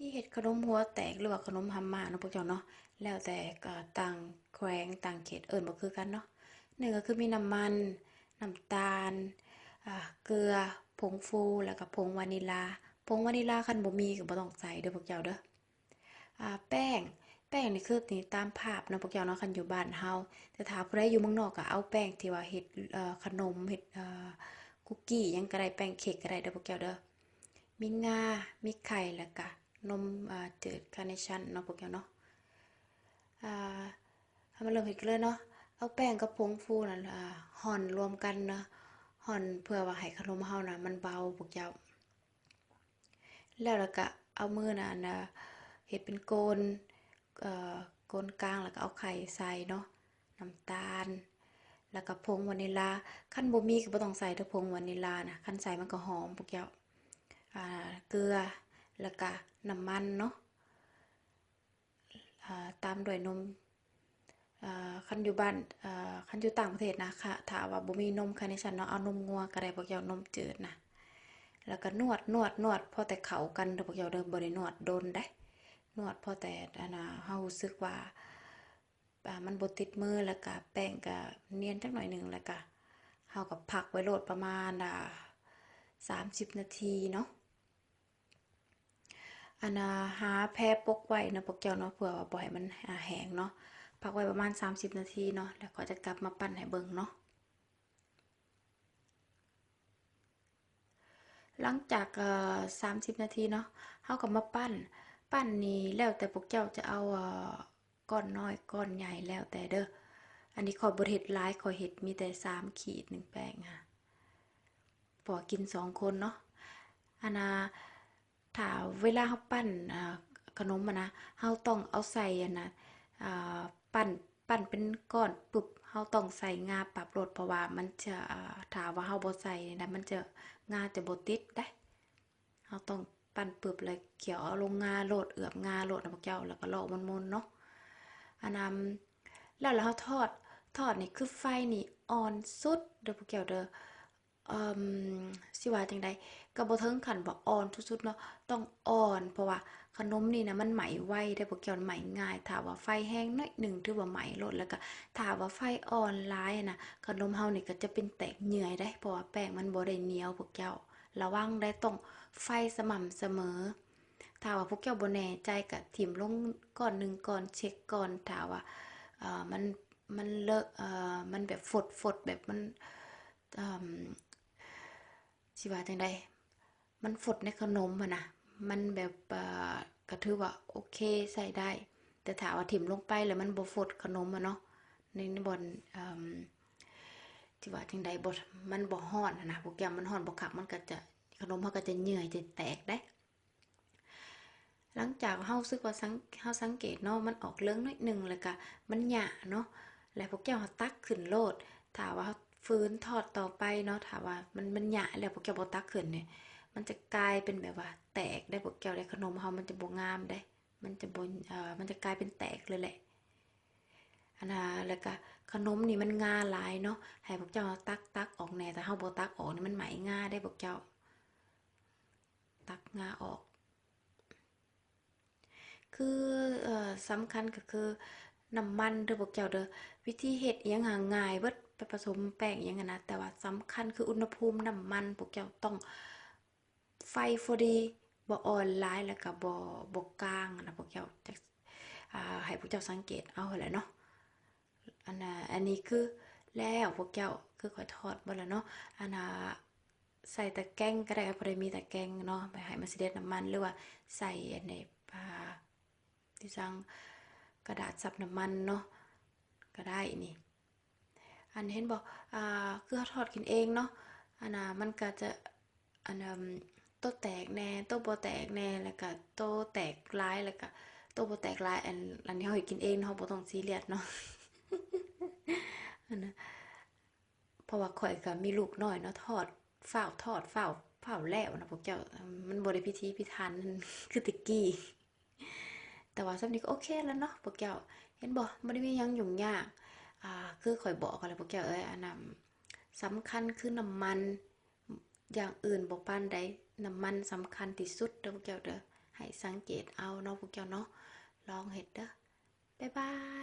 ທີ່ເຮັດຂະໜົມຫົວແຕກ ຫຼືວ່າຂະໜົມຮຳມາເນາະພວກເຈົ້າເນາະ ແລ້ວແຕ່ກໍຕ່າງແຂວງຕ່າງເຂດເອີ້ນບໍ່ຄືກັນເນາະ. ໜຶ່ງກໍຄືມີນ້ຳມັນ, ນ້ຳຕານ, ອ່າ ເກືອ, ຜົງຟູ ແລ້ວກໍຜົງວານິລາ. ຜົງວານິລາຄັນບໍ່ມີກໍບໍ່ຕ້ອງໃສ່ເດີພວກເຈົ້າເດີ. ອ່າ ແປ້ງ, ແປ້ງນີ້ຄືນີ້ຕາມພາບເນາະພວກເຈົ້າເນາະ ຄັນຢູ່ບ້ານເຮົາ. ແຕ່ຖ້າຜູ້ໃດຢູ່ເມືອງນອກກໍເອົາແປ້ງທີ່ວ່າເຮັດ ເອີ ຂະໜົມ ເຮັດ ເອີ ຄຸກກີ້ຫຍັງກໍໄດ້ ແປ້ງເຄັກກໍໄດ້ເດີພວກເຈົ້າເດີ. ມີງາ, ມີໄຂ່ ແລ້ວກະນົມ ອ່າ ຈືດຄາເນຊັນເນາະພວກເຈົ້າເນາະ. ອ່າ ເຮົາມາເລີ່ມເຮັດກັນເລີຍເນາະ. ເອົາແປ້ງກັບຜົງຟູນັ້ນ ອ່າ ຮ່ອນລວມກັນເນາະ, ຮ່ອນເພື່ອວ່າໃຫ້ຂະໜົມເຮົານະມັນເບົາພວກເຈົ້າ. ແລ້ວ ແລ້ວກະເອົາມືນະ ອັນນະ ເຮັດເປັນໂກນ ເອີ ໂກນກາງ ແລ້ວກະເອົາໄຂ່ໃສ່ເນາະ, ນ້ຳຕານ ແລ້ວກະຜົງວານິລາ. ຄັນບໍ່ມີກໍບໍ່ຕ້ອງໃສ່ເດີ ຜົງວານິລານະ, ຄັນໃສ່ມັນກໍຫອມພວກເຈົ້າ. ອ່າ ເກືອ ແລ້ວກະນ້ຳມັນເນາະ. ອ່າ ຕາມດ້ວຍນົມ ເອີ ຄັນຢູ່ບ້ານ ເອີ ຄັນຢູ່ຕ່າງປະເທດນະ ຄະ ຖ້າວ່າບໍ່ມີນົມຄາເນຊັນເນາະ ເອົານົມງົວກໍໄດ້ພວກເຈົ້າ, ນົມຈືດນະ. ແລ້ວກໍນວດ ນວດ ນວດ ພໍແຕ່ເຂົ້າກັນເດີພວກເຈົ້າເດີ, ບໍ່ໄດ້ນວດດົນໃດ. ນວດພໍແຕ່ ອັນນະ ເຮົາຮູ້ສຶກວ່າ ອ່າ ມັນບໍ່ຕິດມື ແລ້ວກະແປ້ງກະນຽນຈັກໜ້ອຍໜຶ່ງ, ແລ້ວກະເຮົາກໍພັກໄວ້ໂລດປະມານ ອ່າ ສາມສິບນາທີເນາະ. ອັນນະ ຫາແພປົກໄວ້ເນາະພວກເຈົ້າເນາະ ເພື່ອວ່າບໍ່ໃຫ້ມັນ ອ່າ ແຫ້ງເນາະ. ພັກໄວ້ປະມານສາມສິບນາທີເນາະ ແລ້ວຂ້ອຍຈະກັບມາປັ້ນໃຫ້ເບິ່ງເນາະ. ຫຼັງຈາກ ເອີ ສາມສິບນາທີເນາະ ເຮົາກໍມາປັ້ນ. ປັ້ນນີ້ແລ້ວແຕ່ພວກເຈົ້າຈະເອົາ ເອີ ກ້ອນນ້ອຍກ້ອນໃຫຍ່ແລ້ວແຕ່ເດີ. ອັນນີ້ຂ້ອຍບໍ່ໄດ້ເຮັດຫຼາຍ ຂ້ອຍເຮັດມີແຕ່ສາມຂີດໜຶ່ງແປ້ງ ເພາະວ່າກິນສອງຄົນເນາະ. ອັນນະ ຖ້າເວລາເຮົາປັ້ນ ອ່າ ຂະໜົມຫັ້ນນະ ເຮົາຕ້ອງເອົາໃສ່ ອັນນະ ອ່າ ປັ້ນ ປັ້ນເປັນກ້ອນປຶບ ເຮົາຕ້ອງໃສ່ງາປັບໂລດ ເພາະວ່າມັນຈະ ອ່າ ຖ້າວ່າເຮົາບໍ່ໃສ່ນີ້ນະ ມັນຈະ ງາຈະບໍ່ຕິດໃດ. ເຮົາຕ້ອງປັ້ນປຶບ ແລ້ວຂຽວເອົາລົງງາໂລດ ເອືອບງາໂລດນະພວກເຈົ້າ ແລ້ວກໍເລາະມົນໆເນາະ. ອັນນະ ແລ້ວ ແລ້ວເຮົາທອດ ທອດນີ້ຄືໄຟນີ້ອ່ອນສຸດເດີພວກເຈົ້າເດີ. ເອີ່ມ ຊິວ່າຈັ່ງໃດ ກໍບໍ່ເຖິງຂັ້ນວ່າອ່ອນສຸດໆເນາະ ຕ້ອງອ່ອນ ເພາະວ່າຂະໜົມນີ້ນະ ມັນໄໝ້ໄວເດ້ພວກເຈົ້າ ໄໝ້ງ່າຍ. ຖ້າວ່າໄຟແຮງໜ້ອຍໜຶ່ງ ຖືວ່າໄໝ້ໂລດ ແລ້ວກະຖ້າວ່າໄຟອ່ອນຫຼາຍນະ ຂະໜົມເຮົານີ້ກໍຈະເປັນແຕກເຫຍື່ອຍເດ້ ເພາະວ່າແປ້ງມັນບໍ່ໄດ້ໜຽວພວກເຈົ້າ. ລະວັງໄດ້ ຕ້ອງໄຟສະໝ່ຳສະເໝີ. ຖ້າວ່າພວກເຈົ້າບໍ່ແນ່ໃຈ ກະຖິ້ມລົງກ້ອນໜຶ່ງກ່ອນ ເຊັກກ່ອນ ຖ້າວ່າ ເອີ່ ມັນ ມັນເລາະ ເອີ່ ມັນແບບຟົດໆ ແບບມັນ ເອີ່ມ ຊິວ່າຈັ່ງໃດ ມັນຟົດໃນຂະໜົມຫັ້ນນະ ມັນແບບ ເອີ່ ກະຖືວ່າໂອເຄ ໃຊ້ໄດ້. ແຕ່ຖ້າວ່າຖິ້ມລົງໄປແລ້ວມັນບໍ່ຟົດຂະໜົມຫັ້ນເນາະ ໃນ ໃນບ່ອນ ເອີ່ມ ຊິວ່າຈັ່ງໃດ ບໍ່ ມັນບໍ່ຮ້ອນຫັ້ນນະ ພວກເຈົ້າ ມັນຮ້ອນບໍ່ຄັກ ມັນກະຈະ ຂະໜົມເຮົາກະຈະເຫຍື່ອຍ ຈະແຕກເດ້. ຫຼັງຈາກເຮົາຮູ້ສຶກວ່າສັງ ເຮົາສັງເກດເນາະ ມັນອອກເຫຼືອງໜ້ອຍໜຶ່ງ ແລ້ວກະມັນຫຍ້າເນາະ ແລ້ວພວກເຈົ້າຫັ້ນຕັກຂຶ້ນໂລດ. ຖ້າວ່າເຮົາຝືນທອດຕໍ່ໄປເນາະ ຖ້າວ່າມັນ ມັນຫຍ້າແລ້ວ ພວກເຈົ້າບໍ່ຕັກຂຶ້ນນີ້ ມັນຈະກາຍເປັນແບບວ່າແຕກໄດ້ພວກເຈົ້າເດ້. ຂະໜົມເຮົາມັນຈະບໍ່ງາມເດ້ ມັນຈະບໍ່ ເອີ່ ມັນຈະກາຍເປັນແຕກເລີຍແຫຼະ. ອັນນະ ແລ້ວກະຂະໜົມນີ້ມັນງາຫຼາຍເນາະ ໃຫ້ພວກເຈົ້າຕັກ ຕັກອອກແດ່ ຖ້າເຮົາບໍ່ຕັກອອກນີ້ ມັນໄໝ້ງາເດ້ພວກເຈົ້າ. ຕັກງາອອກ ຄື ເອີ່ ສຳຄັນກໍຄືນ້ຳມັນເດີພວກເຈົ້າເດີ. ວິທີເຮັດອີ່ຫຍັງຫາງ່າຍເບິດ ໄປປະສົມແປ້ງອີ່ຫຍັງຫັ້ນນະ ແຕ່ວ່າສຳຄັນຄືອຸນຫະພູມນ້ຳມັນ ພວກເຈົ້າຕ້ອງໄຟພໍດີ ບໍ່ອ່ອນຫຼາຍ ແລ້ວກໍບໍ່ ບໍ່ກາງນະ ພວກເຈົ້າຈັກ ອ່າ ໃຫ້ພວກເຈົ້າສັງເກດເອົາຫັ້ນແຫຼະເນາະ. ອັນນະ ອັນນີ້ຄືແລ້ວພວກເຈົ້າ ຄືຂ້ອຍທອດເບິດແລ້ວເນາະ. ອັນນະ ໃສ່ຕະແກງກໍໄດ້ ພໍໄດ້ມີຕະແກງເນາະ ໄປໃຫ້ມັນສະເດັດນ້ຳມັນ ຫຼືວ່າໃສ່ອັນນີ້ ອ່າ ທີ່ຈັ່ງກະດາດຊັບນ້ຳມັນເນາະ ກໍໄດ້ນີ້. ອັນເຫັນບໍ່ ອ່າ ຄືເຮົາທອດກິນເອງເນາະ ອັນນະ ມັນກໍຈະ ອັນ ໂຕແຕກແດ່ ໂຕບໍ່ແຕກແດ່ ແລ້ວກະໂຕແຕກຫຼາຍ ແລ້ວກະໂຕບໍ່ແຕກຫຼາຍ. ອັນ ອັນນີ້ເຮົາເຮັດກິນເອງເນາະ ເຮົາບໍ່ຕ້ອງຊີຣຽສເນາະ ອັນນະ ເພາະວ່າຂ້ອຍກໍມີລູກນ້ອຍເນາະ ທອດຟ້າວທອດ ຟ້າວ ຟ້າວແລ້ວນະພວກເຈົ້າ ມັນບໍ່ໄດ້ພິຖີພິຖັນຄືແຕ່ກີ້. ແຕ່ວ່າສ່ຳນີ້ກໍໂອເຄແລ້ວເນາະພວກເຈົ້າ ເຫັນບໍ່ ບໍ່ໄດ້ມີຫຍັງຫຍຸ້ງຍາກ. ອ່າ ຄືຂ້ອຍບອກຫັ້ນແຫຼະພວກເຈົ້າເອີຍ ອັນນະ ສຳຄັນຄືນ້ຳມັນ ຢ່າງອື່ນບໍ່ປານໃດ ນ້ຳມັນສຳຄັນທີ່ສຸດເດີພວກເຈົ້າເດີ. ໃຫ້ສັງເກດເອົາເນາະພວກເຈົ້າເນາະ ລອງເຮັດເດີ. ບາຍບາຍ.